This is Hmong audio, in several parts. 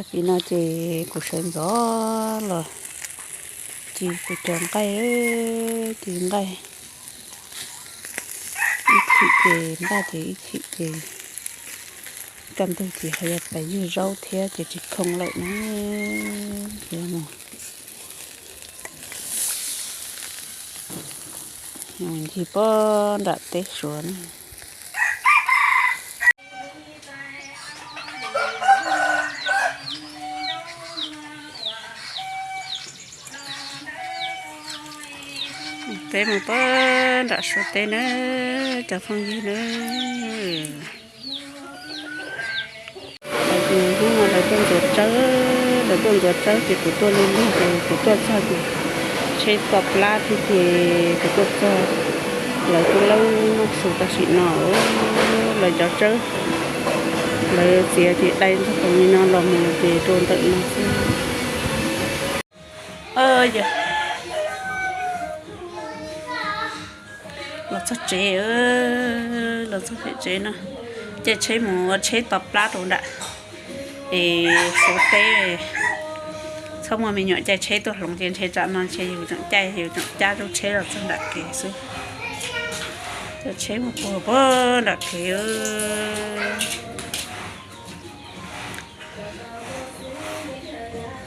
Tag kis no ces kuv sawv ntxov los ci kuv cov nqaij, ci nqaij, ib chim ces npaj ces ib chim ces kaj ntug ces ho yog pais ywg zaub thiab ces tsis khoom lawm na. Ces mus ncig puag nram teb Suav na. Peb mus puag nram Suav teb na, cov phooj ywg na. Hnub no lawv tuaj ntxuav tsawb, lawv tuaj ntxuav tsawb ces kuv tuaj lig lig ces kuv tuaj txog ces tsheb to plab thiab ces kuv tuaj txog, lawv kuj laub noj su tam sim no. Lawv cov tsawb, lawv txiav ces dai ntxog qhov li no los mus ces rau ntawm no xwb. Los txog tsev, los txog pem tsev no, caij tsheb mus ua tsheb to plab rau nram es Suav teb. Txhob muaj me nyuam caij tsheb tuaj hloov ces ntshe tsam no ntshe yus tseem caij yus tseem cab lub tsheb los txog nram kev xwb. Caij tsheb mus puag puag nram kev.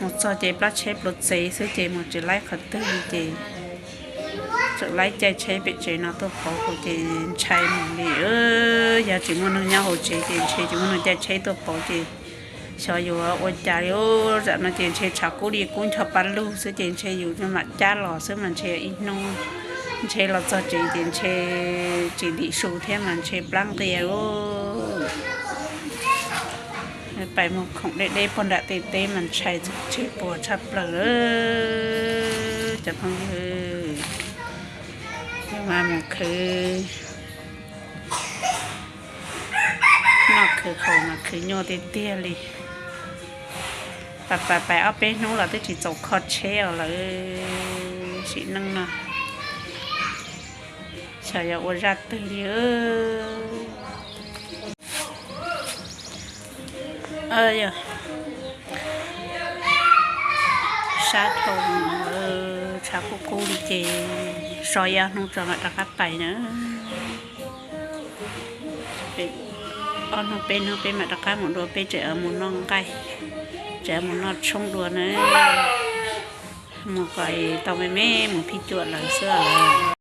Mus txog ces plab tsheb pluav txev xwb ces mus tsis laib qhov twg li ces tseem laib caij tsheb pem tsev no tuaj pauv kuv ces ntshai mus li. Yog tsis muaj neeg nyob hauv tsev ces ntshe tsis muaj neeg caij tsheb tuaj pauv ces xyov yuav ua cas li. Tam no ces ntshe tshav kub li kub ncho pa lug xwb ces ntshe yus mam cab los xwb mas ntshe ib hnub ntshe los txog tsev ces ntshe tsis lim su thiab mas ntshe plab nqia lauj. Pais mus khoom deb deb puag nram tej teb mas ntshai txog tsheb puas tshaj plaws lawm cov phooj ywg. Mas mus khwv noj khwv haus mas khwv nyuaj tiag tiag li. Pais pais pais ob peb hnub los twb tsis txaus kho tsheb os lawm. Sim neej no xyov yuav ua zaj twg li. Yog sab dhau, tshav kub kub li ces so ib ob hnub tso mam rov qab pais na. Ob hnub peb hnub peb mam rov qab mus dua, peb tseem mus noj nqaij, tseem mus noj tshoob dua na. Mus kom tau me me mus phij cuam lawv xwb os.